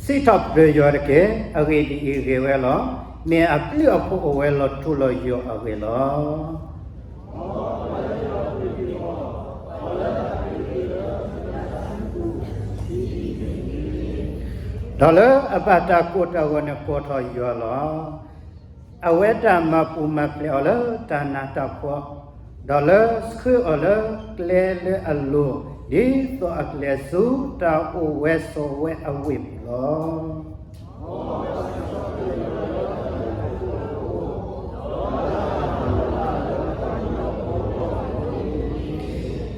စံးထီၣ်ပတြၢၤယွၤတက့ၢ်. အဂ့ၢ်ဒ်အံၤ, ဂ့ၤဝဲလီၤ. မ့ၢ်အဘျုးအဖှိၣ်အိၣ်ဝဲလီၤထူလီၤယိာ်အဂ့ၢ်လီၤ. ဒီးလၢအဘၣ်တၢ်ကိၢ်တၢ်ဂီၤန့ၣ် ကိးထီၣ်ယွၤလီၤ. အဝဲတၢ်မၤပူၤမၤဖျဲးအီၤလၢတၢ်နးတၢ်ဖှီၣ်, ဒီးလၢဆှၢအီၤလၢကျဲလၢအလိၤ, ဒ်သိးအကျဲဆူတၢ်အိၣ်ဝဲဆိးဝဲအဝ့ၢ်ပူၤလီၤ.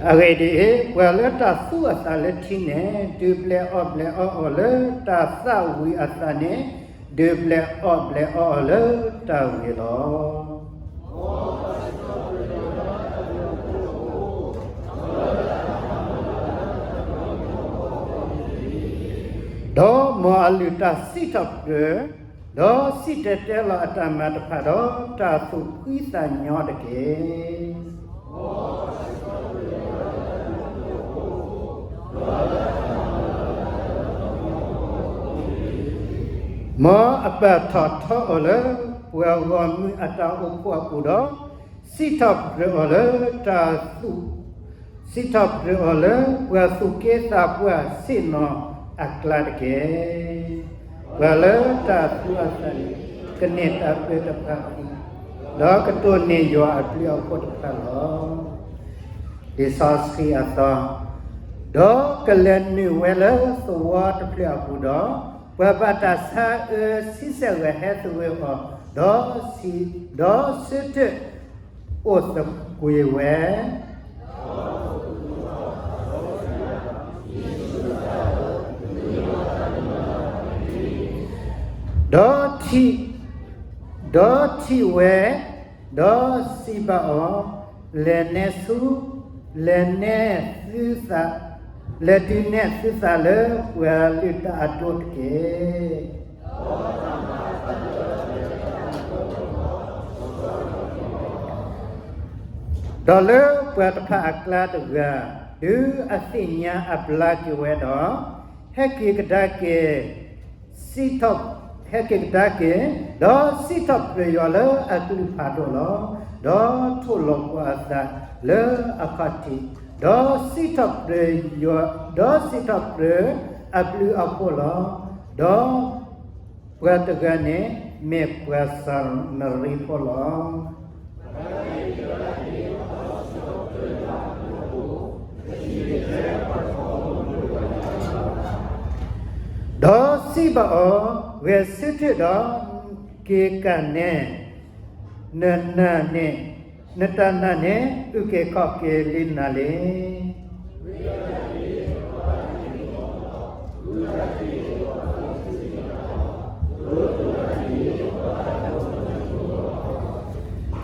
အဂ့ၢ်ဒ်အံၤ, ပှၤလၢတၢ်သူအသးလၢထံန့ၣ်, ဒုးဘျဲးအီၣ်ဘျဲးအီအီၤလၢတၢ်သၣ်ဝံၤအသးန့ၣ်, ဒုးဘျဲးအီၣ်ဘျဲးအီအီၤလၢတၢ်ဂ့ၤလီၤ. ဒီးမ်အလုၢ်တၢ်စံးထီၣ်ပတြၢၤ, ဒီးစံၣ်တဲၤတဲလီၤအတၢ်မၤတဖၣ်ဒီးတၢ်သူၣ်ဖှံသးညီတက့ၢ်. မ်အပာ်ထီၣ်ထီအီၤလၢပှၤဂီၢ်မုၢ်အတၢ်အိၣ်ဖှိၣ်အပူၤဒီး, စံးထီၣ်ပတြၢၤအီၤလၢတၢ်သူၣ် စံးထီၣ်ပတြၢၤအီၤလၢပှၤသူၣ်က့သးပှၢ်ဆ့ၣ်နီၤအကျါတက့ၢ်. ပှၤလၢတၢ်သူအသးန့ၣ် ကန့ၢ်တၢ်ပျၢၤတဖၣ်အံၤ, ဒီးကတိၢ်န့ၢ်ယွၤအဘျုးအဖှိၣ်တဖၣ်လီၤ. လံာ်စီဆှံအသီ, ဒီးကလဲၤနုာ်ဝဲလၢသဝီတဖျၢၣ်အပူၤဒီး, ပှၤဘၣ်တၢ်ဆါအၢဆံဆဲၣ်ဂၤဟဲသဂၢၢ်အီၤ, ဒီးစံး, ဒီးဆၢထၢၣ်အိၣ်သကွ့ၤဝဲ ဒီးထံၣ်, ဒီးထံၣ်ဝဲ, ဒီးစံးဘၣ်အီၤ, လဲၤနဲဆူ, လဲၤနဲသုသး, လဲၤဒုးနဲသုသးလၢပှၤလုၢ်တၢ်အဒိတက့ၢ်. ဒီးလၢပှၤတဖၣ်အကျါတဂၤ, တုၤအသ့ၣ်ညါအဘျါက့ၤဝဲဒီး, ဟဲက့ၤကဒါက့ၤ, စံးထီၣ်, ဟဲက့ၤကဒါက့ၤ, ဒီးစံးထီၣ်ပတြၢၤယွၤလၢအကလုၢ်ဖးဒိၣ်လီၤ. ဒီးထိၣ်လီၤကွီၢ်အသးလၢအခီၣ်ထံး, ဒီးစံးထီၣ်ပတြၢၤယွၤ, ဒီးစံးထီၣ်ပတြၢၤအဘျုးအဖှိၣ်လီၤ. ဒီး ပှၤတဂၤန့ၣ်မ့ၢ်ပှၤစၤမရံဖိလီၤ. ဒီးစံးဘၣ်အီၤ, ဂဲၤဆၢထၢၣ်ဒီးက့ၤကနၣ်, နနၢ်န့ၣ်, နတၢ်နာ်န့ၣ် အုၣ်က့ၤခီၣ်က့ၤလံနၤလံ.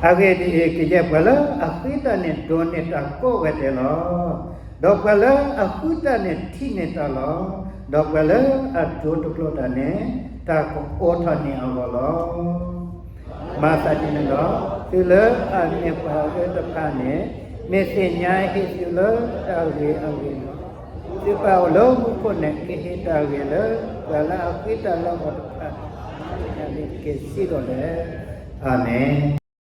အဂ့ၢ်ဒ်အံၤ, ကယဲၢ်ပှၤလၢအဃ့တၢ်န့ၣ် ဒိးန့ၢ်တၢ်ကိးဂၤဒဲးလီၤ. ဒီးပှၤလၢအဃုတၢ်န့ၣ် ထံၣ်န့ၢ်တၢ်လီၤ. ဒီးပှၤလၢအဒိးတကျိၤတၢ်န့ၣ် တၢ်ကအိးထီၣ်န့ၢ်အဂီၢ်လီၤ. မၤသးဒ်န့ၣ်ဒီး, သုလၢအမ့ၢ်ပှၤအဂၤတဖၣ်န့ၣ်, မ့ၢ်သ့ၣ်ညါဟ့ၣ်သုလၢတၢ်ဂ့ၤအဂ့ၢ်လီၤ. သုပၢ်အိၣ်လၢမူခိၣ်န့ၣ် ကဟ့ၣ်တၢ်ဂ့ၤလၢပှၤလၢအဃ့တၢ်လၢအဂီၢ်တဖၣ် တဂၤန့ၣ်တက့ၢ်စ့ၢ်ကီးလီၤ. အၤမ့ၣ်.